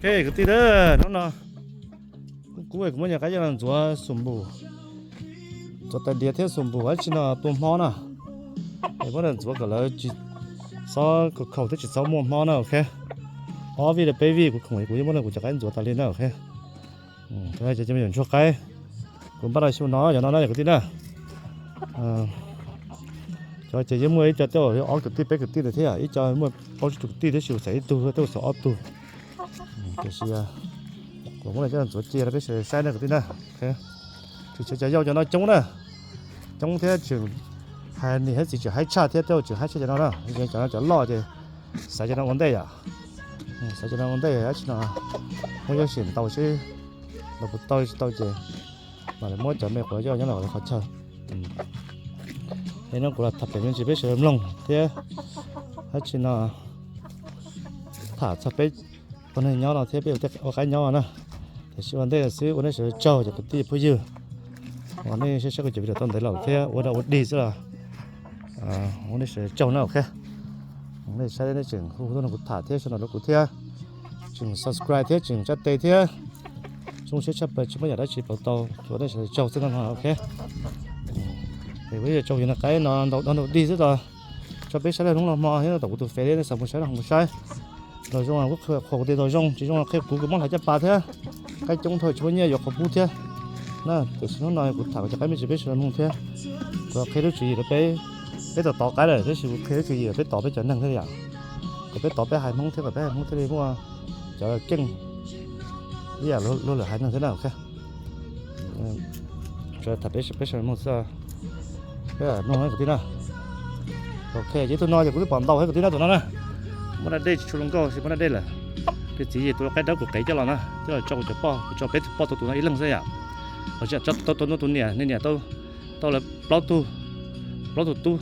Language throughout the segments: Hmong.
Kwv tij na, hnub no kuv kuv muab cov qaib coj los ntxuav xum npum, ntxuav tais diav thiab xum npum dab tsi no tua hmo na. Es muab ntxuav kom lawv tsis txhob khaum thiab tsis txhob muaj hmo na, ok. Ob vij rau peb vij kuv khoom kuv yeej muab kuv cov qaib ntxuav tas li na, ok. Cov me nyuam ntsuag qaib kuv npaj rau xyoo no, cov no na kwv tij na. Cov ces yeej muaj ib co tej zaum ob kwv tij peb kwv tij ntawd thiab, ib co muaj plaub tsib tug kwv tij tab sis kuv xaiv ib tug tej zaum xaiv ob tug. Tiam sis kuv muab coj ntxuav cia rau peb sawv daws saib na kwv tij na. Tseem tshuav cov yau cov no coob na, coob thiab tseem hais niam hais txiv tseem haib tshaj thiab, tej zaum tseem haib tshaj cov no na. Cov no cov loj ces xaiv cov no ua ntej yom. Xaiv cov no ua ntej dab tsi no, muab yuav sim ntaus seb ntaus puas tau tsis tau ces mam li muab cov me quav coj nyob los qhov chaw. Es no kuv los tham pem me ntsis peb sawv daws mloog thiab dab tsi no, tham txog peb ua neeg nyob no thiab peb ua qaib nyob no na. Tiam sis ua ntej xwb ua nej sawv daws tsaug cov kwv tij phooj ywg uas nej saib saib kuv cov video tau ntev lawm thiab ua dog ua dig xwb los ua nej sawv daws tsaug na, ok. Nej saib nej tseem hu hu tuaj nrog kuv tham thiab sawv daws nrog kuv thiab, tseem subscribe thiab tseem tsa tes thiab. Zoo siab tshaj plaws tsis muaj yam dab tsi pauv tau, ua nej sawv daws tsaug xwb no, ok. Es kuv yuav tsaug yog no qaib no ntau dog ntau dig xwb los tso peb saib lawm hnub los hmo thiab tom kuv tus fev thiab nej xav mus saib los mus saib. Ntaus zoo kuj qhuas kuv tias ntaus zoo, tsis zoo los qhia kuv, kuv muab hlais caj pas thiab. Qaib coob dhau tsis muaj nyiaj yuav qhov pub thiab na. Tiam sis hnub no kuv tham kuv cov qaib me ntsis peb sawv daws mloog thiab. Kuv qhia lub tswv yim rau peb, peb tau tov qaib lawm tab sis kuv qhia lub tswv yim peb tov peb cov neeg thiab yom. Kom peb tov peb haiv Hmoob thiab kom peb haiv Hmoob thiaj li muaj cov keej ib yam luag lwm haiv neeg thiab na, ok. Tham peb sawv daws mloog xwb, peb mloog kwv tij na. Ok, ces tus no ces kuv twb pom ntaus thiab kwv tij na, tus no na. Muab da dej tsis tshua zoo nkauj sis muab da dej lawm. Tus txiv ces tus qaib dawb kuv qev coj los na, coj los tso kuv cov poj, kuv tso peb tug poj tau tus no ib leeg xwb yom. Hos tsis tau tau tus niam, niam tau lawv plaub tug, plaub tug tub,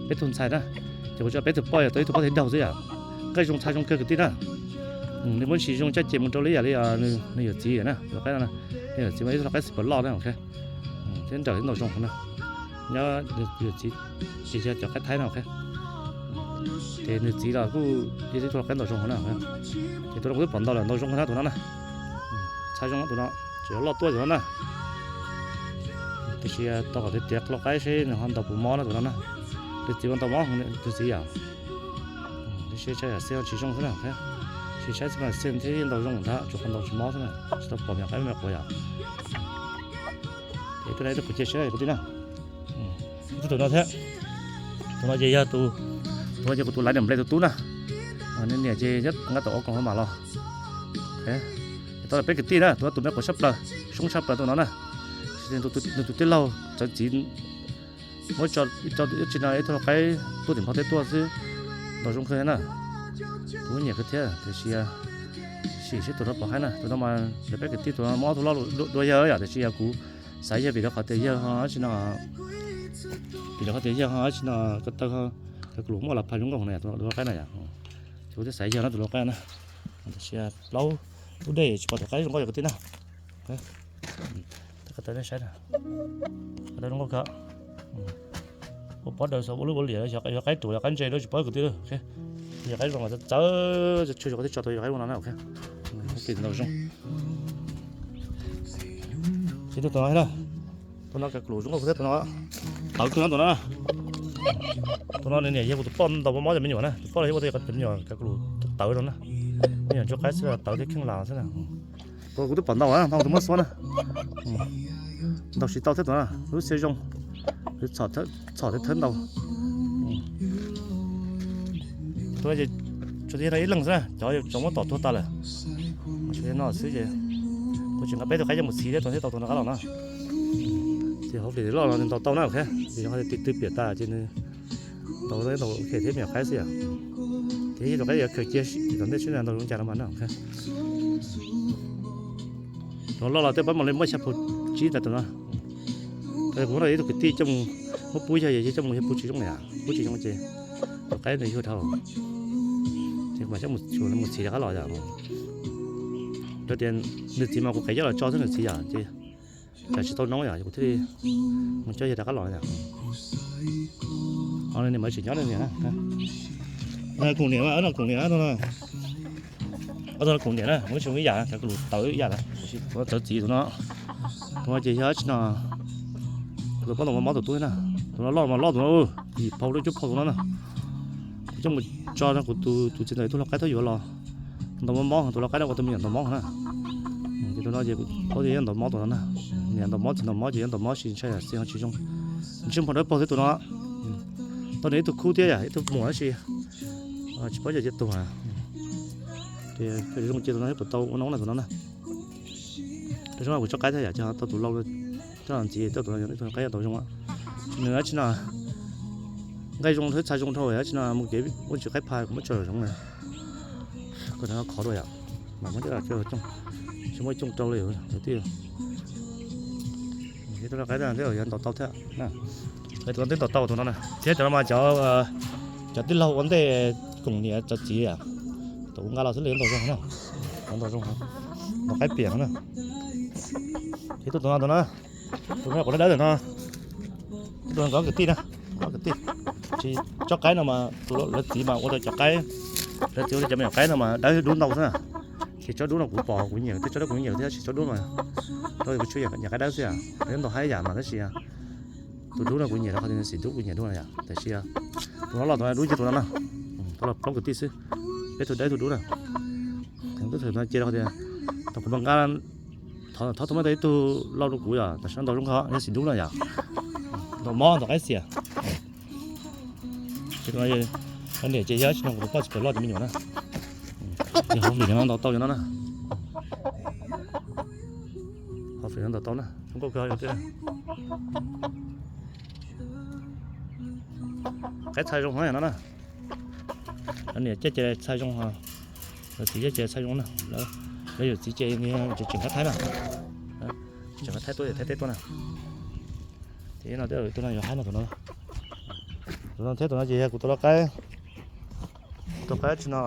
peb tug ntxhais na. Ces kuv tso peb tug poj yog tau ib tug poj thib daug xwb yom. Qaib zoo txhaj zoo kawg kwv tij na. Nws muab ntsis zoo caj ces mus rau li yam li nws yawm txiv na, tus qaib no, nws yawm txiv mas ib tug qaib xim pas loj na, ok. Thiab nrawm thiab ntaus zoo na. Nyob yawm txiv ces yog cov qaib Thaib no, ok. Ces nws txiv los kuj yog ib tug qaib ntaus zoo na. Ces tus no kuv twb pom ntaus lawm, ntaus zoo na tus no na. Txhaj zoo tus no, tseem loj tuaj tus no na. Tiam sis tau kom tiav tiav lau qaib seb nws ho ntaus puas mob na tus no na. Tus txiv ua ntaus mob heev tus txiv yom. Tab sis tshaj yam xij tsis zoo xwb na, sis saib xij mas xij thiab ntaus zoo ntag, tsuas qhov ntaus tsis mob xwb na, tsis tau pom me nyuam qaib me nyuam quav yom. Ces tus no ib tug kuv cia siab kuv tij na. Ib tug tus no thiab. Tus no ces yog tus, tus no ces kuv tus laiv niam nplej tus tub na. Nws niam ces nyob nqa tom ua koom hauv mam los. Tau peb kwv tij na, tus no tus me quav tshaj plaws, soob tshaj plaws tus no na. Nws tus tij laug txawv txiv muab tso ib tug lau qaib tuaj tim npog teb tuaj xwb, ntaus zoo kawg na. Kuv nyiam kawg thiab tiam sis sim seb tus no pom haib na, tus no mas yog peb kwv tij tus no mob tus loj dua yawg yom, tiam sis yog kuv xav yawg vim rau qhov tias yawg ho dab tsi no, vim rau qhov tias yawg ho dab tsi no ko taw, ko lus muaj las phas zoo nkauj na yom, tus lau qaib na yom. Ces kuv thiaj xav yawg no tus lau qaib na. Tiam sis plaub lub dej tsis pom tus qaib zoo nkauj yog kwv tij na. Ko taw nej saib na, ko taw zoo nkauj kawg. Ua pob daws xav ua lub ua liam, yog qaib ruam yog qaib ntse dua tsis paub kwv tij. Yog qaib zoo mas txawv txawv, tshwj xeeb kuv thiaj tso tus yog qaib zoo no na, ok. Ntaus zoo. Ces tus no, tus no ka lus zoo nkauj thiab tus no, tawv kawg no tus no. Tus no nws niam yog kuv tus poj ntaus mob cov me nyuam na, tus poj yog ua tej cov me nyuam ka lus tawv no na. Me nyuam ntsuag qaib xwb tawv thiab kheej las xwb na. Kuv twb pom ntaus na, ntaus tus muab xuab na. Ntaus tsis tau thiab tus no, lub xia zoo, txhom thiab thawb ntaus. Tus no ces tsuas yog no ib leeg xwb na, cov tseem muab tom tuag tas lawm. Tsuas yog no xwb ces kuv tseem nqa peb tug qaib coj mus txhiv thiab tus thiaj tau tus no qab los na. Ces hauv pem loj los nws ntaus tau na, ok. Ces yog qhov twb piam tas ces nws ntaus ntaus khem thiab me nyuam qaib xwb yom. Ces ib tus qaib yuav khaws cia tom ntej seb nws ntaus zoo cas no mas na, ok. Tus loj los tej pab mam li muab xya phaus tsib ntawd tus no. Kuv muab ib tug kwv tij coj mus, muab pub yawg, yawg coj mus yawg pub tsis zoo na, pub tsis zoo ces tus qaib ntawd yuag dhau. Ces kuv mam coj mus txhiv rov qab los yom. Rau tias nws txiv mas kuv qev coj los tso xwb nws txiv yom, ces tsam tsis tau noob yom, kuv thiaj li mus coj yawg rov qab los yom. Ho nws niam mas tseem nyob nws niam na. Koom niam, no koom niam no. Ob tug no koom niam na, muaj tsis muaj ib yam, cov ko lus tawv ib yam na, tawv txiv tus no. Tus no ces yog tsi no, tus pab ntau mob mob tus tub na, tus no loj mas loj tus no, yim phau rau cuaj phau tus no na. Kuv coj mus tso no kuv tus txiv ntawm ib tug lau qaib thaub yuav los ntau mob mob, tus lau qaib no ua tau me nyuam ntau mob na. Ces tus no ces kuv paub tias yog ntau mob tus no na, niam ntau mob txiv ntau mob ces yog ntau mob sis ntshai yam xis ho tsis zoo. Ntsej muag dawb paug thiab tus no. Tau nws ib tug khub thiab yam ib tug muam tab sis tsis paub yog cia tuag. Ces zoo cia tus no thiab puas tau ua noob na tus no na. Rau zoo kuv tsob qaib thiab yam ces tau tus lau coj los ntxiv, tau tus no yog ib tug qaib tau zoo. Nws tsis no nqaij zoo thiab txhaj zoo dhau, tsis no mus kev ua tsis qaib pha kuv muab tso zoov na. Kuv no khov dua yom, mas muab coj coj cooj, tsis muaj cooj rau li tij. Tus qaib thiab yog ntau tau thiab. Tus no twb ntau tau tus no na, thiab cov no mas cov, cov tij laug ua ntej koom niam txawv txiv, tus kuv nqa los xwb li ntau zoo na, ntau zoo, ntau qaib piam na. Ces tus no tus no, tus no quav dawb dawb tus no, tus no nkawd kwv tij na, nkawd kwv tij. Tsis tsob qaib no mas tus lawv txiv mas ua tau cov qaib, lawv txiv ua tau cov me nyuam qaib no mas dawb dub ntau xwb na. Ces tsob dub no kuv pom kuv nyiam, tsob dub kuv nyiam thiab, tsis tsob dub mas rau kuv tshuav yam qaib dawb xwb, ntau haib yam mas tab sis tus dub no kuv nyiam rau qhov tias xim dub kuv nyiam dub na yom, tab sis tus no loj tus no dub ncig tus no na, tus no plaub kwv tij xwb, peb tug dawb tug dub na. Tus no cia rau qhov tias thaum kuv nqa, thov tus me tau ib tug lau rau kuv yom, tam sim no ntau zoo nkauj yog xim dub no yom, ntau mob ntau qaib xiam. Ces tus no niam ces yog tsis no kuv tus poj tsis pom loj cov me nyuam na. Ces hauv fim no ntau tau cov no na. Hauv fim no ntau tau na, zoo nkauj kawg yog tiag. Qaib txhaj zoo no na. Niam caij ces txhaj zoo, txiv caij ces txhaj zoo na. Lawv yawm txiv ces tseem qaib thaib na, tseem qaib thaib tuaj, thaib teb tuaj na. Ces no tus no yuav haib no tus no, tus no thiab tus no ces yog kuv tus lau qaib, tus qaib tsis no,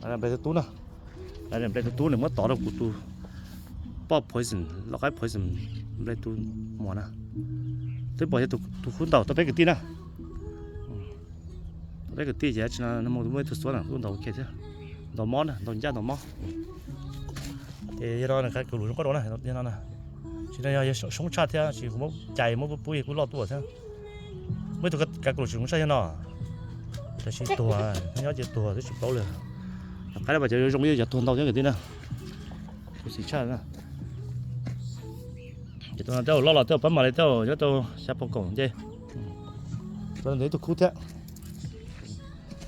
nplej tus tub na, nplej tus tub nws muab tov rau kuv tus poj poison, lau qaib poison nplej tus muam na. Twb pom yog tus khub ntaus tau peb kwv tij na. Tau peb kwv tij ces tsis no muaj tus xuab na, ntau ua ke thiab, ntau mob na, ntau ncaj ntau mob. Ces yog no kav kwm lus zoo nkauj dua na, yog no na. Tsis no yog soob tshaj thiab, tsis kuv muab cais muab pub pub kuj loj tuaj thiab. Muaj ib tug kav kwm lus tsis zoo tshaj yog no, tab sis tuag, nyob ces tuag twb tsis paub li. Qaib dab pas cov zoo zoo li cov tuag ntau thiab kwv tij na. Kuv xis tshaj na. Ces tus no tej zaum loj los tej zaum pab mam li tej zaum nyob tau xya pau kaum nce. Tus no ntawd ib tug khub thiab.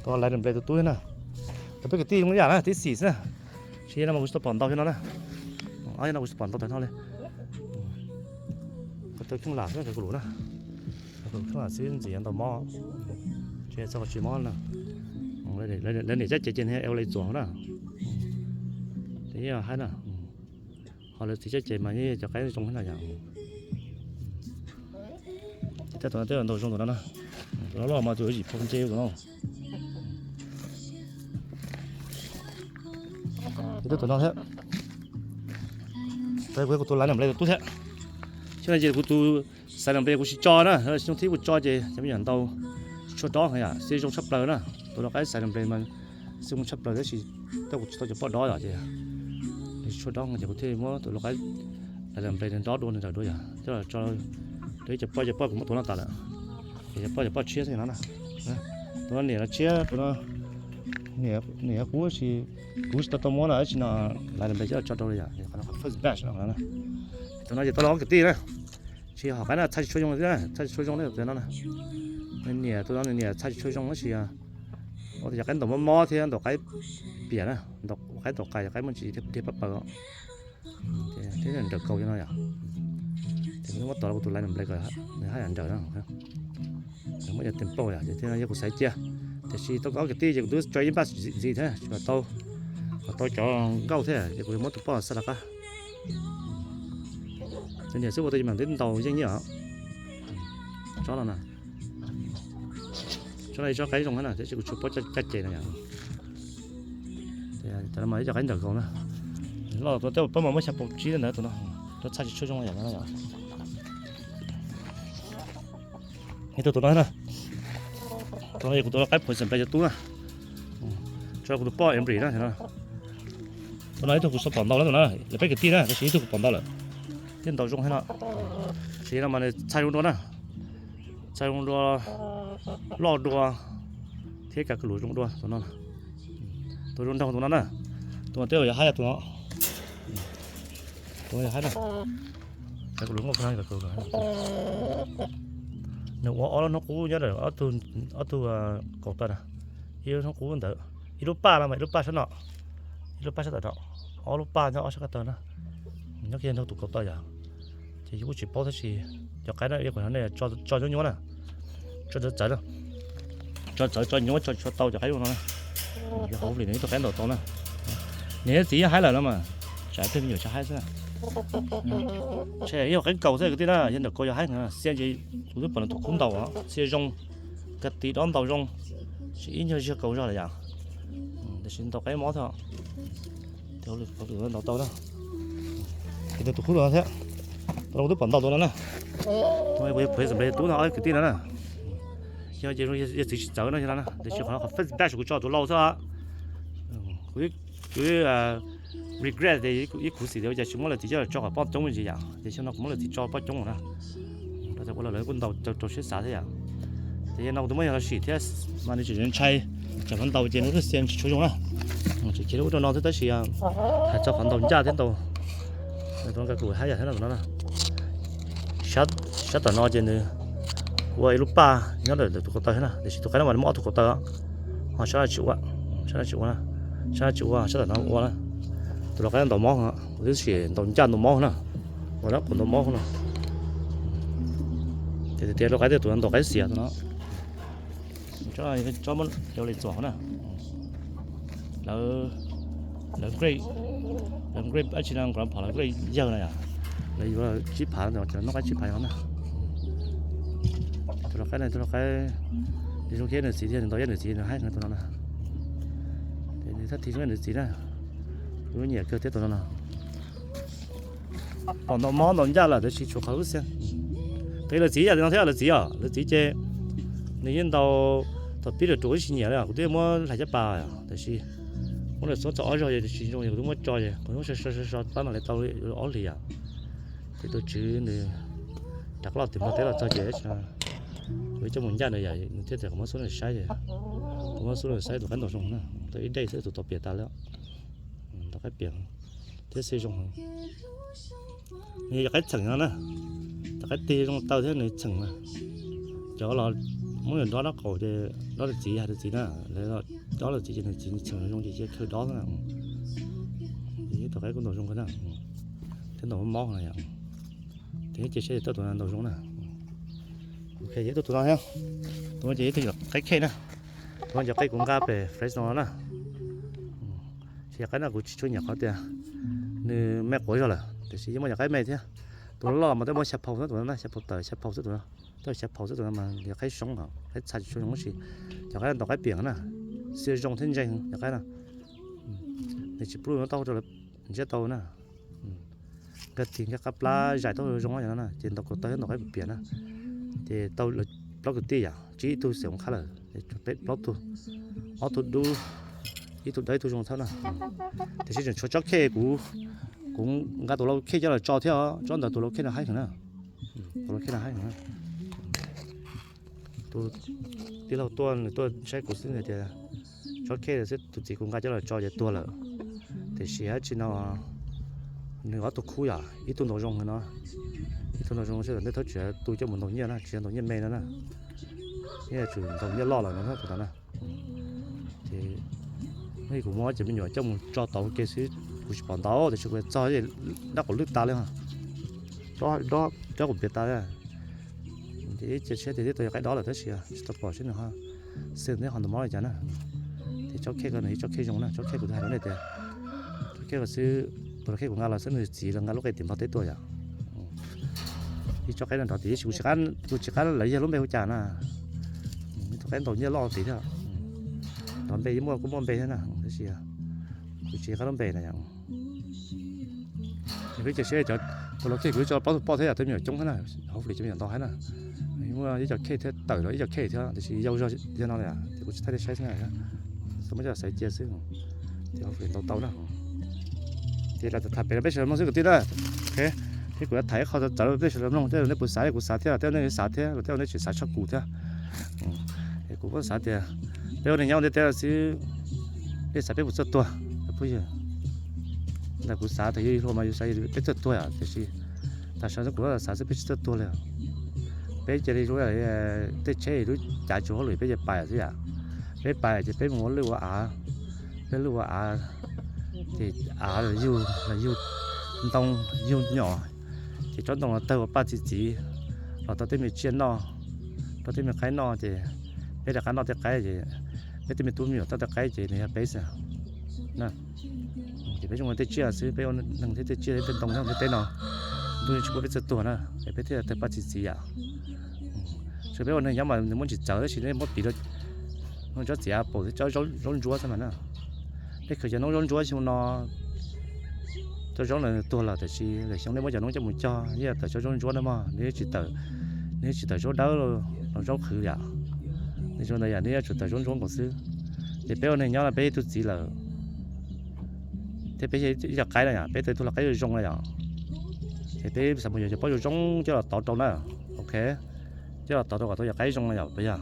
Tus laiv nplej tus tub thiab na. Tus peb kwv tij zoo ib yam na, tib xis xwb na. Tsis no mas kuv tsis tau pom ntau thiab no na. Ob no kuv tsis tau pom ntau tag no li. Kuv tau kheej lam xwb, kuv lus na. Kuv kheej lam xwb ntxim ntau mob. Tsis txog tsis mob na. Lawv niam caj ces ces niag eo li txuas na. Ces yeej haib na. Ho lawv txiv caj ces mas yeej cov qaib zoo na yom. Ces tej tus no tej ntau zoo tus no na. Tus no loj mas tus yim phau nce tus no. Ces tej tus no thiab. Kuv tus laiv nplej tus tub thiab. Xyoo no ces kuv tus xaiv nplej kuv tsis tso na, xyoo thib kuv tso ces cov me nyuam ntau tsis tshua dob yom, xij zoo tshaj plaws na. Tus lau qaib xaiv nplej mas xij zoo tshaj plaws tab sis tej kuv tsis tau cov poj dob yom ces tsis tshua dob ces kuv thiaj muab tus lau qaib laiv nplej nws dob dua nws nrawm dua yom, coj los tso rau ib cov poj, cov poj kuv muab tus no tas lawm. Ces cov poj, cov poj tshiab xwb no na. Tus no niam los tshiab, tus no niam qub sis kuv tsis tau tau muab no, tsis no laiv nplej coj los tso rau li yom, first batch no. Tus no ces tau los ob kwv tij na. Tsis hom qaib no txhaj tsis tshua zoo thiab, txhaj tsis tshua zoo li tus no na. Nws niam, tus no nws niam txhaj tsis tshua zoo tab sis ua cov qaib ntaus mob mob thiab ntaus qaib piam na, ntaus qaib ntaus qais, cov qaib muaj ntsis dhia pab paws. Thiab nrawm kaus no yom. Ces kuv muab tov rau kuv tus laiv nplej kom nws haj yam nrawm na. Muab cov tes npauj yom, ces thiaj yog kuv xaiv cia. Tiam sis tau ob kwv tij ces kuv twb tso ib npaj ntxiv thiab tsis pom tau, kom tau cov nkauj thiab ces kuv muab tus poj xa rov qab. Tus niam xwb ua tau ces mam twb ntaus yeej ib yam. Tsob no na, tsob no ib tsob qaib zoo na, tiam sis kuv tsis paub caj ces no yom. Tus no mas ib co qaib nrawm kaus na. Loj tus no tej zaum pab mam muab xya pau tsib ntawd tus no, tus txhaj tsis tshua zoo yom no yom. Tus no na, tus no yog kuv tus lau qaib poison nplej cov tub na. Kuv tus poj Embry na, tus no ib tug kuv xav pom ntau lawm tus no, lawv peb kwv tij na, tab sis ib tug kuv pom ntau lawm. Thiab ntau zoo thiab no. Tab sis no mas nws txhais zoo dua na, txhais zoo dua, loj dua, thiab kav kwv luam zoo dua tus no. Tus zoo nraug tus no na, tus no twb yog haib tus no. Tus no yog haib na. Kav kwv luam nkauj kawg. Nws ua ob lub hnub qub nyob ntawm ob tug kaum tawm na, ib lub hnub qub ntawd, ib lub paj no mas ib lub paj sab no, ib lub paj sab tawm no, ob lub paj nyob ob sab ko taw na. Nyob kiag nraug tus kaum tawm yom. Ces yus kuj tsis paub tab sis cov qaib no kuv hais nej tso nyuaj nyuaj na, tso txawv txawv na, tso txawv tso nyuaj tso tsis tau cov qaib zoo no na. Yog hauv li nws ib tug qaib ntaus tau na. Nws txiv yeej haib lawm no mas, tsam ib pliag me nyuam tsis haib xwb. Ntshe ib yog qaib kaus xwb kwv tij na, yog ntawm kaus yog haib heev, xiab ces kuv twb pom nws tus khub ntaus, xiab zoo, ka ti dob ntaus zoo, tsis ib nyuag ziag kaus zog lawm yom. Tiam sis ntaus qaib mob thiab. Ntaus tau na. Ces tus khub no thiab, tus no kuv twb pom ntaus tus no na. Tus no kuv yuav phuav xam nplej tub no ob kwv tij no na. Yog ces yog txiv tsis txawv no yog no na, tiam sis qhov no qhov first batch kuv tso tus lau xwb. Kuv, kuv regret tias ib khuv xim tias ua cas tsis muab lawv txiv coj los tso kom pob coob me ntsis yom, ces xyoo no kuv muab lawv txiv tso pob coob lawm na. Rau tias ua lawv kuj ntaus rau siab xav thiab yom. Ces yog no kuv twb muab yog los sim thiab mas nws tseem ntshai, tsam no ntaus ces nws lub xiab tsis tshua zoo na. Tseem khiav lub ub rau no thiab tab sis hais txog qhov ntaus ncaj thiab ntaus, tus no kuv haj yam thiab no tus no na. Sab tom no ces nws ua ib lub paj nyob ntawm tus ko taw thiab na, tiam sis tus qaib no mas nws muaj ob tug ko taw, ho sab no tsis ua, sab no tsis ua, sab no tsis ua, sab tom no ua na. Tus lau qaib ntaus mob, kuv twb sim ntaus ncaj ntaus mob na, ua dab qus ntaus mob no. Ces tias lau qaib tej tus ntaus qaib xiav tus no. Tsob, tsob muab cau li txuam na. Lawv, lawv grape, lawv grape dab tsi no, grandpa lawv grape yawg na yom. Lawv yuav tsib phav, cov noj qaib tsib phav no na. Tus lau qaib no, tus lau qaib, nws zoo kiag nws txiv thiab, nws ntaus ib yam nws txiv, nws haib heev tus no na. Ces nws thaj thi zoo ib yam nws txiv na. Kuv nyiam kawg thiab tus no na. Pom ntaus mob ntaus ncaj lawm tab sis tshuav qhov lub xiab. Peb lawv txiv yam li no thiab lawv txiv os, lawv txiv ces nws yeej ntaus, thaum pib lawm rau kuv tsis nyiam li, kuv twb muab hlais caj pas, tab sis muab lawv txhob txog ob zaug ces tsis zoo ces kuv twb muab tso ces kuv twb so so so so pab mam li tau ob hlis yom. Ces tus tswv nws rov qab los tim Nplog teb los txog ces kuv coj mus ncaj nws yom, nws thiaj tias kom muab xub nws saib ces kuv muab xub nws saib tus qaib ntaus zoo na, tau ib days xwb tus tau piam tas lawm. Ntaus qaib piam thiab xwb zoo heev. Nws yog cov qaib txheem no na, cov qaib tig zoo taw thiab nws txheem na. Cov los muab nws dob dab qaus ces dob lawv txiv, hais lawv txiv na, lawv dob lawv txiv ces nws txiv txheem zoo ces cia khawg dob xwb na. Ib tug qaib kuj ntaus zoo kawg na, thiab ntaus mob mob no yom. Ces cia saib tus tus no ntaus zoo na. Ok, ib tug tus no thiab. Tus no ces ib tug yog qaib khej na. Tus no ces qaib kuv nqa pem Fresno no na. Ces yog qaib no kuv tsis tshua nyiam qhov tias nws me quav zog lawm, tiam sis yeej muaj cov qaib me thiab. Tus loj loj mas twb muaj xya phau xwb tus no na, xya phau tawm xya phau xwb tus no. Twb xya phau xwb tus no mas yog qaib zoo, qaib txha tsis tshua zoo tab sis cov qaib no ntaus qaib piam na, xiab zoo thiab ntseeg cov qaib no. Nws tsis pub lub no tau rau lawv ntsiab tau na. Nkag tig nkag qab plab zais tau zoo yom no na, ces ntaus kaus taw thiab ntaus qaib piam na. Ces tau plaub kwv tij yom, tsib tug xeem qhab lawm, peb plaub tug, ob tug dub, ib tug dawb ib tug zoo thawb na. Tiam sis tseem tshuav tsob khej kuv, kuv nqa tus lau khej coj los tso thiab, tsob ntawd tus lau khej no haib heev na. Tus lau khej no haib heev na. Tus tij laug tuaj nws tuaj saib kuv xwb nws tias tsob khej xwb tus txiv kuv nqa coj los tso ces tuag lawm. Tiam sis dab tsi no nws ob tug khub yom, ib tug ntaus zoo no, ib tug ntaus zoo sawv daws ntej thawj tsev tu coj mus ntaus nyiaj na, tsis yog ntaus nyiaj me no na. Nyiaj tsum ntaus nyiaj loj lawm no tus ntawd na. Ces kuv muab cov me nyuam coj mus tso tau ua ke xwb, kuv tsis pom ntau tiam sis kuv txog dab qaum lwj tas li, dob qaum piam tas li. Ces ib ce tsheb tias tib tug yog qaib dob lawm tab sis tsis tau pom seb nws ho xwm neb ho ntaus mob li cas na. Ces tsob khej ko nws ib tsob khej zoo na, tsob khej kuv twb hais rau nej tias tsob khej ko xwb, tus lau khej kuv nqa los xwb nws txiv los nqa lub qe tim Nplog teb tuaj yom. Ib tsob qaib no nrov tias kuv tsis qab lawv yog lub npe hu cas na. Ib tug qaib ntaus nyiaj loj tid thiab. Nrov npe yeej muaj kuj muaj npe thiab na, tab sis kuv tsis qab lub npe na yom. Peb cia siab cov, tus lau khej kuv tso plaub tug poj thiab yom, tej me nyuam coob thiab na, hopefully cov me nyuam ntau thiab na. Muaj ib co khej thiab tawm los ib co khej thiab tiam sis yau zog yog no li, ces kuv tsis thaij nej saib xwb na. Txhob muab coj xaiv cia xwb, ces hopefully ntaus tau na. Ces lam tham pem rau peb sawv daws mloog xwb kwv tij na. Ok, thiab kuv yuav tham ib qho txawv txawv rau peb sawv daws mloog, tej zaum nej puas xav, yog kuv xav thiab los tej zaum nej xav thiab los tej zaum nej tseem xav tshaj kuv thiab. Es kuv kuj xav tias peb ua neeg nyob ua ntiaj teb no xwb, nej xav peb puas txawj tuag, phooj ywg? Ntawm kuv xav tias yog hluas mas yus xav peb txawj tuag yom, tiam sis tam sim no kuv xav xwb peb tsis txawj tuag li. Peb cia li zoo tej tsheb lub cav tsuas hauj lwm peb cia li pais xwb yom. Peb pais ces peb mus ua lwj ua av, peb lwj ua av, ces av los yug, los yug ntoo, yug nyom, ces tsob ntoo los tawg ua paj txi txiv, los tau tej me tsiaj noj, tau tej me qaib noj, ces peb rov qab noj tej qaib, ces peb tej me tub me nyuam tau tej qaib ces nws yog peb xwb. Ces peb zoo li tej tsiaj xwb, peb ua neeg thiab tej tsiaj thiab tej ntoo nyob ntiaj teb no, ntuj yeej tsis pub peb txawj tuag na, es peb thiaj tawg paj txi txiv yom. Tsuas peb ua neeg nyob mas nws muaj ntsis txawv tab sis nej muab piv rau tsob txiv apple thiab tsob zaub ntsuab xwb mas na. Nej khaws cov noob zaub ntsuab xyoo no, tsob zaub ntawd tuag lawm tiam sis lwm xyoo nej muab cov noob coj mus cog yeej tawm tsob zaub ntsuab na mog, nws yeej tsis tawm, nws yeej tsis tawm zaub dawb los zaub qhwv yom. Nws zoo ntawd yom, nws yuav tsum tawm zaub ntsuab nkaus xwb. Ces peb ua neeg nyob no peb yog ib tug txiv lawm, thiab peb yog ib co qaib na yom, peb tawg ib tug lau qaib zoo zoo na yom, es peb xav mus yuav cov pob zoo zoo coj los tov rau na. Ok, coj los tov rau kom tau cov qaib zoo na yom, puas yog?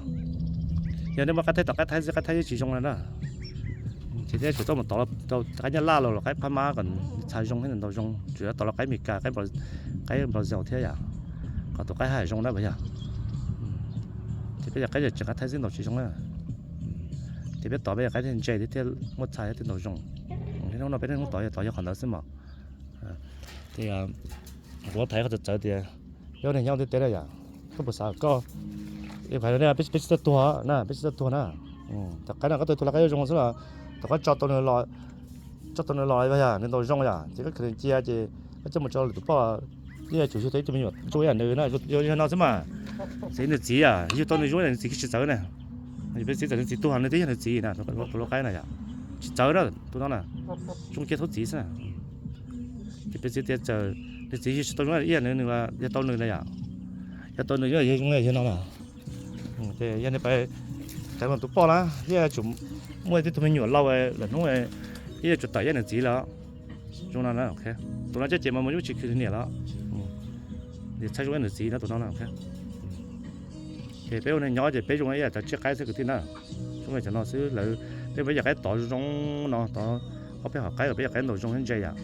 Yog nej muab qaib thaib tom qaib thaib xwb qaib thaib yeej tsis zoo li na. Ces thiaj tsum tau mus tov rau qaib nyab laj los qaib phab mab kom txha zoo thiab ntaus zoo, tsuas yog tov rau qaib Meskas, qaib Brazil thiab yom, kom tus qaib haj zoo na puas yog? Ces peb cov qaib tseem qaib thaib xwb ntaus tsis zoo na. Ces peb tov peb cov qaib thiaj ntse thiab muaj txha thiab thiaj ntaus zoo. Hnub no peb niaj hnub tov tov yog qhov ntawd xwb mas. Ces kuv tham qhov txawv txawv tias peb ua neeg nyob ntiaj teb na yom, koj puas xav koj, peb tsis txawj tuag na, peb tsis txawj tuag na. Tom qaib no koj tawg tus lau qaib zoo xwb los, tom qab tso tau nws los, tso tau nws los yog nws ntaus zoo yom, ces koj khaws nws cia ces koj coj mus tso lwm tus poj, yeej yuav tsum yug tau ib tug me nyuam tsuj ib yam nws na, yog no xwb mas. Txiv nws txiv yom, yug tau nws zoo ib yam nws txiv kiag tsis txawv na. Peb txiv txawm nws txiv tuag nws twb yog nws txiv na, tus lau qaib na yom, tsis txawv na, tus no na, zoo kiag thoob txiv xwb na. Ces peb txiv tias txawm nws txiv yug tsis tau zoo ib yam nws, nws yog tau nws na yom, yog tau nws yog zoo yam yog no na. Ces yog nws pais txawv tus poj na, yeej yuav tsum muaj ib tug me nyuam lauj lawm hnub, yeej yuav tsum tawm ib yam nws txiv lawm. Zoo no na, tus no coj ces mas muaj ib tsis khwv niam lawm. Nws txhaj zoo ib yam nws txiv no tus no na. Ces peb ua neeg nyob ces peb zoo ib yam cov tsiaj qaib xwb kwv tij na. Zoo li cov no xwb lawv, peb muab cov qaib tov zoo no, tov ob peb hom qaib los peb cov qaib ntaus zoo thiab ntse yom.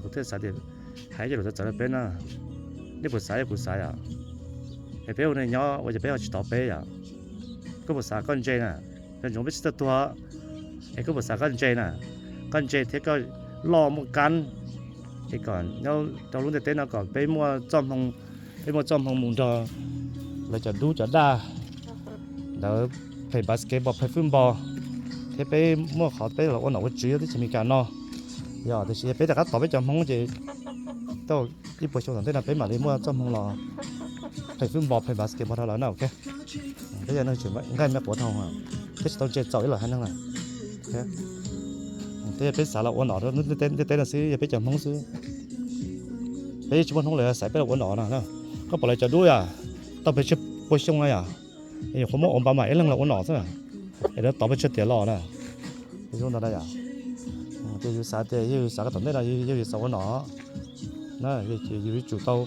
Kuv thiaj xav tias hais cov lus txawv txawv rau peb na, nej puas xav yog kuv xav yom. Es peb ua neeg nyob ua cas peb ho tsis tov peb yom? Koj puas xav koj ntse na? Cov ntsoov peb tsis txawj tuag, es koj puas xav koj ntse na? Koj ntse thiab koj loj muaj kab, es kom nyob rau lub ntiaj teb no kom peb muaj txoj hmoo, peb muaj txoj hmoo mus nrog lawv cov dub cov daj ntawd play basketball play football, thiab peb muaj qhov peb los ua nom ua tswv teb chaws Amelikas no. Yog tiam sis peb rov qab tov peb cov Hmoob ces tau ib puas xyoo tom ntej no peb mam li muaj txoj hmoo los play football play basketball rau lawv na. Ok, peb yog neeg tseem nqaij me quav dhau, peb tsis tau ntse txaus ib los haiv neeg na. Peb yog peb xav los ua nom rau ntiaj teb no xwb, yog peb cov Hmoob xwb. Peb tsis muaj Hmoob los xav peb los ua nom no. Koj pom lawv cov dub yom, tau pes tsawg pua xyoo no yom, nyuam qhuav muab Obama ib leeg los ua nom xwb, es lawv tov pes tsawg tiam los na. Zoo ntawd na yom. Ces yus xav tias yog yus xav kom tom ntej no yog yus xav ua nom na, yus yuav tsum tau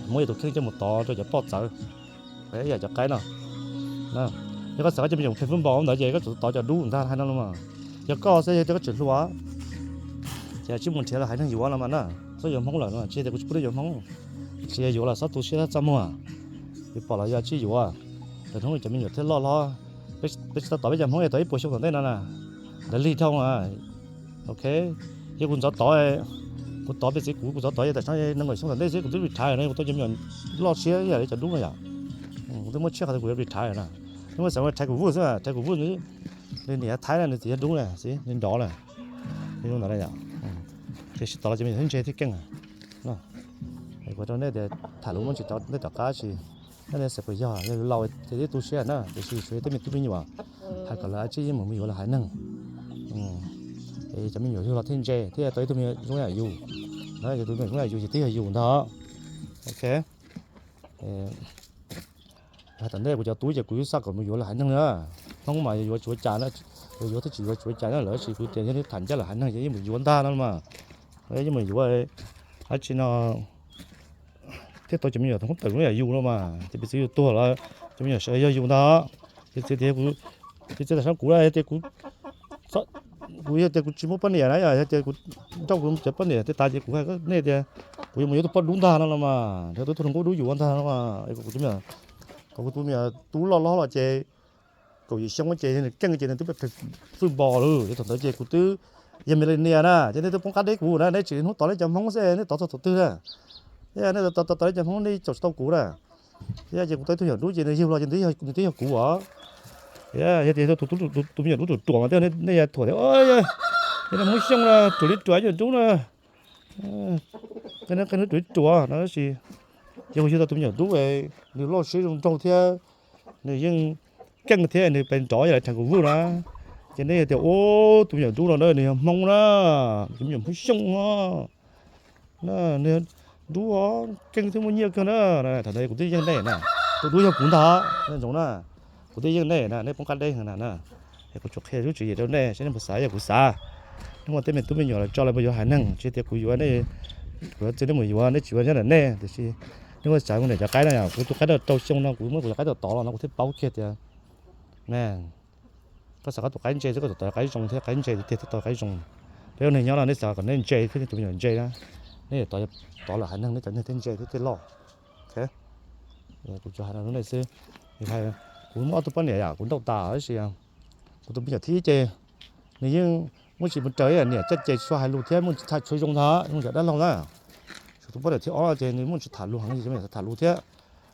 muab yus tus kheej coj mus tov rau cov poj txawv, ib yam cov qaib no. Yog koj xav koj coj me nyuam play football ntawd ces koj tsum tov cov dub ntag hais no los mas. Yog koj xwb yog tias koj tseem hluas ces tsis mus nrhiav los haiv neeg yuav los mas na. Txhob yuav Hmoob lawm no, tsis tias kuv tsis pub nej yuav Hmoob, tsis yog yuav los txhob tu siab txaj muag. Yus pom los yog tsis yuav, lwm hnub cov me nyuam thiaj loj hlob. Peb tsis tau tov peb cov Hmoob tau ib puas xyoo tom ntej no na, lawv lig dhau. Ok, yog kuv ntxov tod, kuv tov peb txiv kuv, kuv ntxov tod yog tam sim no nees nkaum xyoo tom ntej xwb kuv twb retire no, kuv tau cov me nyuam loj siab ib yam li cov dub no yom. Kuv twb muaj tsiaj qhov twg kuv yuav retire na. Twb muaj xav retire kuv vuj xwb, retire kuv vuj xwb. Nws niam yog Thaib na, nws txiv yog dub na, xwb nws nrov na. Zoo ntawd na yom. Ces sib tov los cov me nyuam thiaj ntse thiaj keej. Kuv rau nej tias tham lus muaj tsis tau ntej tom qab tsis, nej xav puas yog, yog yus laus ces twb tu siab na, tiam sis suav yog tej me tub me nyuam, hais kom lawv tsib yeej mus me yuav lawv haiv neeg. Es cov me nyuam yug los thiaj ntse thiaj tau ib tug me zoo yam yus. Yog tus me zoo yam yus ces twb yog yus ntag. Ok. Hais tom ntej kuv cov tub ces kuv xav kom mus yuav lawv haiv neeg na. Hmoob mas yuav tsis ua cas na, Yuav thiab tsis yuav tsis ua cas na, lawv tsis, kuv tias yog nej tham ncaj lawm haiv neeg ces yeej mus yuav ntag no mas, yeej mus yuav dab tsi no thiab tau cov me nyuam hoob tawm lub yam yus no mas, ces piv txwv yus tuag los cov me nyuam sawv yog yus ntag. Piv txwv tias, piv txwv tam sim no kuv yog tias kuv, kuv yog tias kuv tsis muaj poj niam na, yog tias kuv nrauj kuv cov poj niam tej tas ces kuv hais nej tias kuv yuav mus yuav tus poj dub ntag no los mas, yog tus tub hluas nkauj dub yus ntag no mas, kom kuv tus me nyuam tub loj loj los ces kaum yim xyoo ces nws keej ces nws twb fwj npos lawm, ces thaum ntawd ces kuv twb yog millennial na, ces nej twb poob qab deb kuv na, nej tseem hnub tod nej cov Hmoob xwb nej tod txog thaum twg na? Nej tod tod nej cov Hmoob nej caum tsis tau kuv na. Yog ces kuv tau ib tug me nyuam dub ces nws yug los ces nws twb yog kuv os. Yog tias tus me nyuam dub ruam ruam mas tej nej yuav thuam tias, yog nej Hmoob Xyooj no ruam li ruam nyuam dub na, qe hnub ruam li ruam no tab sis yog kuv yug tau tus me nyuam dub, nws loj siab zoo nraug thiab nws yeej keej thiab nws pes nrov yog lawv rhais kuv vwj na, ces nej yog tias ua tus me nyuam dub no na nws yog Hmoob na, tus me nyuam Hmoob Xyooj no, nws dub keej thiab muaj nyiaj kawg na. Thaum ntawd kuv twb yeej nej na, tus dub yog kuv ntag, nej ntsoov na, kuv twb yeej nej na, nej poob qab deb heev na na. Es kuv tsuas qhia lub tswv yim rau nej saib nej puas xav, yog kuv xav. Nej muaj tej me tub me nyuam los tso lawv mus yuav haiv neeg, tsis tias kuv yuav nej, kuv yuav txij nej mus yuav, nej tsis yuav nyob ntawm nej, tiam sis nej muaj xav mus niam cov qaib no, kuv tus qaib rau rau xyoo no kuv muab kuv cov qaib tau tod los no kuv thiaj paub kiag tias, na, koj xav koj tus qaib ntse xwb, koj tau tod qaib zoo thiab qaib ntse tiag thiab tau qaib zoo. Peb ua neeg nyob no nej xav kom nej ntse thiab nej tus me nyuam ntse na, nej tod, tod lawm haiv neeg nej cov neeg thiaj ntse thiab thiaj loj. Kuv tsuas hais rau nej xwb, kuv muaj ob tug poj niam yom, kuv nrauj tas tab sis kuv tus me nyuam thib ib ces nws yeej muaj tsis mus raws niam coj ces tsis tshua hais lus thiab muaj tsis tham tshua zoo ntag, zoo cov dab laug na. Tshuav tus poj niam thib ob ces nws muaj tsis tham lus heev, tsis tham lus thiab.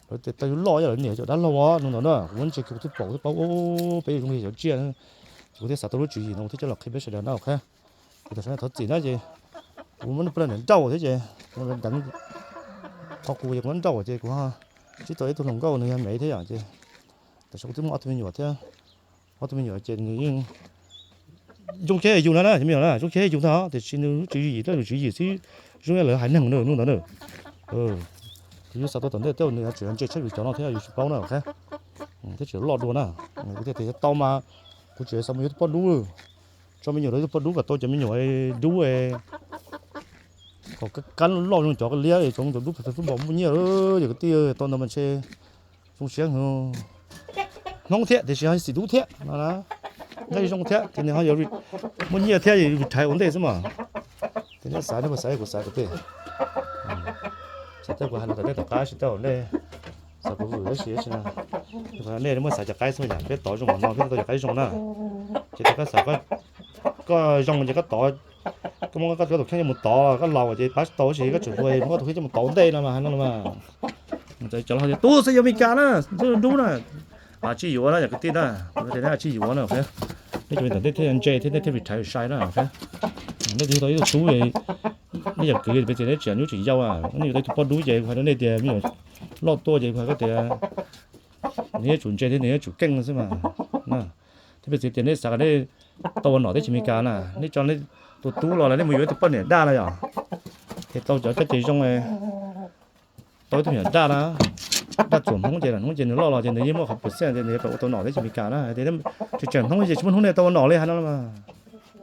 Lawv tias tau yus loj yog lawv niam cov dab laug os no ntawd na, kuv muab ntsia kiag kuv twb pom kuv twb paub peb yuav zoo li cov tsiaj, ces kuv thiaj xav tau lub tswv yim no kuv thiaj coj los qhia peb sawv daws na. Ok, ces tam sim no thov txim na ces kuv muab poj niam nrauj thiab ces deev qhov kuv ces kuv muab nrauj ces kuv tsib tau ib tug hluas nkauj nws yog Mev thiab yom ces tam sim kuv twb muaj ob tug me nyuam thiab, ob tug me nyuam ces nws yeej zoo kiag yus no na, cov me nyuam na zoo kiag yus ntag tiam sis nws lub tswv yim, lub tswv yim xwb zoo li lawv haiv neeg no ntawd na. Kuv yeej xav tau tom ntej tej nws tseem ntse tshaj yus cov no thiab yus tsis paub na, ok. Thiab tseem loj dua na, kuv thiaj tias tau mas kuv tseem xav mus yuav tus poj dub, tso me nyuam rau tus poj dub kom tau cov me nyuam dub kom kab loj zoo cov liab, cov dub pheej pheej fwb npos muaj nyiaj, yog kwv tij tau ntawd mas ntshe zoo siab. Hmoob thiab tiam sis ho xim dub thiab no, nqaij zoo thiab ces nws ho yuav muaj nyiaj thiab retire ua ntej xwb mas. Ces nej xav nej puas xav, kuv xav kwv tij, xav tej kuv hais lus tom ntej tom qab tsis tau nej xav kuv vwm tab sis nej muab xav cov qaib xwb yom, peb tod zoo no peb tau cov qaib zoo na. Ces thaum koj xav koj zoo ces koj tod, koj muab koj tus kheej coj mus tod, koj laus ces pab tsis tau tab sis koj tseem hluas muab koj tus kheej coj mus tod ua ntej no mas hais no los mas. Cov laus tias tus xwb yuav Meskas na, tus dub na, tsij yuav na yog kwv tij na, tias nej tsij yuav na, nej cov me tom ntej thiaj ntse thiab nej thiaj retire sai na. Nej yug tau ib tug tub, nej yog kwv peb tias nej tseem nyuj tseem yau, nej yug tau ib tug poj dub ces kuv hais rau nej tias me nyuam loj tuaj ces kuv hais koj tias nws yuav tsum ntse thiab nws yuav tsum keej xwb mas. Thiab piv txwv tias nej xav kom nej tau ua nom teb chaws Amelikas na, nej tso nej tus tub los lawm nej mus yuav ib tug poj niam daj na yom, es tau cov caj ces zoo, tau ib tug me nyuam daj na, daj txuas Hmoob ces Hmoob ces nws loj los ces nws yeej muaj qhov percent tias nws yuav tau ua tau nom teb chaws Amelikas na. Tias tsis tseem Hmoob ces tsis muaj hnub nej tau ua nom li hais no los mas,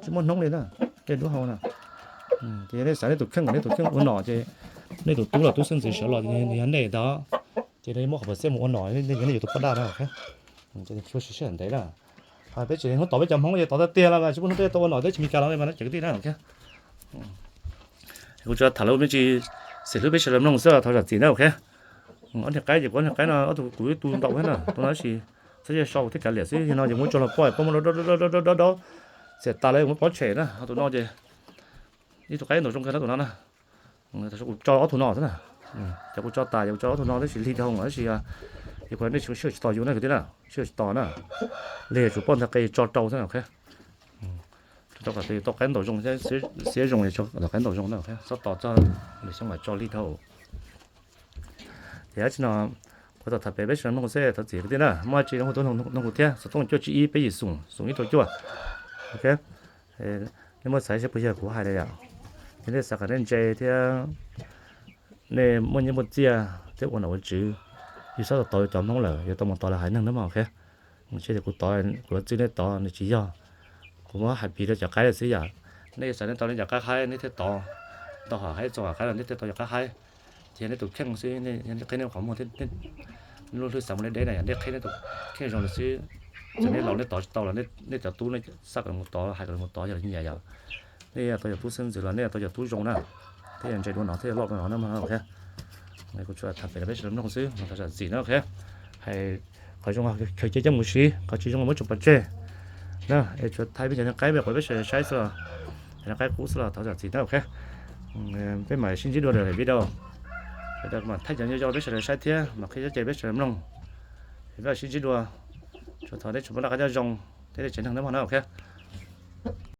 tsis muaj hnub li na. Tej dub hau na. Ces yog nej xav nej tus kheej kom nej tus kheej ua nom ces nej tus tub los tub xeeb ntxwv sawv los nws yog nej ntag, ces nej muab qhov percent mus ua nom, nej yuav tus poj daj na. Sib sib ntev na. Peb tseem hnub tom peb cov Hmoob ces tod tiag tiag los mas tsis muaj hnub peb tau ua nom teb chaws Amelikas los mas na cov kwv tij na, ok. Kuv tsuas tham lus me ntsis xws li peb sawv daws mloog xwb thov zam txim na, ok. Ob niag qaib ces kuv ob niag qaib no ob tug kuv ib tug ntaus thiab na, tus no tab sis txhob yog sau thiab kav liam xwb, yog no ces muab tso los poj poj muab dob dob dob dob dob, txias tas lawm muab pob tshem na. Ho tus no ces ib tug qaib ntaus zoo kawg na tus no na. Kuv tso ob tug no xwb na. Ces kuv tso tas ces kuv tso ob tug no tab sis lig dhau tab sis, yog kuv nej sib tsis tos yus na kwv tij na, sib tsis tos na, lig tsum poj ntag qe tso rau xwb na, ok. Tau qaib ntaus zoo, xiab zoo, tau qaib ntaus zoo na, txhob tos txog lwm xyoo mam tso lig dhau. Ces dab tsi no kuv tau tham pem peb sawv daws mloog xwb thov txim kwv tij na, muaj dab tsi no kuv tuaj nug kuv thiab, xov tooj cuaj tsib ib peb yim xoom xoom ib rau cuaj, ok. Nej muab xav saib puas yog kuv hais li yom, yog nej xav kom nej ntse thiab nej muaj nyiaj muaj txiaj thiab ua nom ua tswv, yus txhob tau tod cov Hmoob lawm, yuav tau mus tod lawv haiv neeg na mas, ok. Ntshe tias kuv tod, kuv yuav txwj nej tod nws tsis yog. Kuv muab hais piv rau cov qaib lawm xwb yom. Nej xav nej tau nej cov qaib haib nej thiaj tau, tau hom haib txog hom qaib los nej thiaj tau cov qaib haib. Ces yog nej tus kheej xwb, nej qhib nej qhov muag, lub hlwb xav mus deb deb na yom, nej qhib nej tus kheej zoo li xwb. Txawm nej laus nej tov tsis tau los nej cov tub nej xav kom mus tov, hais kom mus tov yog nyiam yom. Nej tau cov tub xeeb ntxwv los nej tau cov tub zoo na, thiaj ntse dua no thiaj loj dua no na. Kuv tsuas tham pem rau peb sawv daws mloog xwb, thov zam txim na. Hais qhov zoo khaws cia coj mus siv, qhov tsis zoo muab tso pov tseg na. Es tsuas thaij peb cov niag qaib peb qhov peb sawv daws saib xwb los, cov niag qaib qub xwb los thov zam txim na. Ok, peb mam sib ntsib dua lwm video, sawv daws mam thaij cov nyob zoo peb sawv daws saib thiab mam qhib coj ces peb sawv daws mloog. Peb mam sib ntsib dua, tsuas thov nej tsuas muaj laj qab nyob zoo, thiab nej tsev neeg nyob mog na. Ok,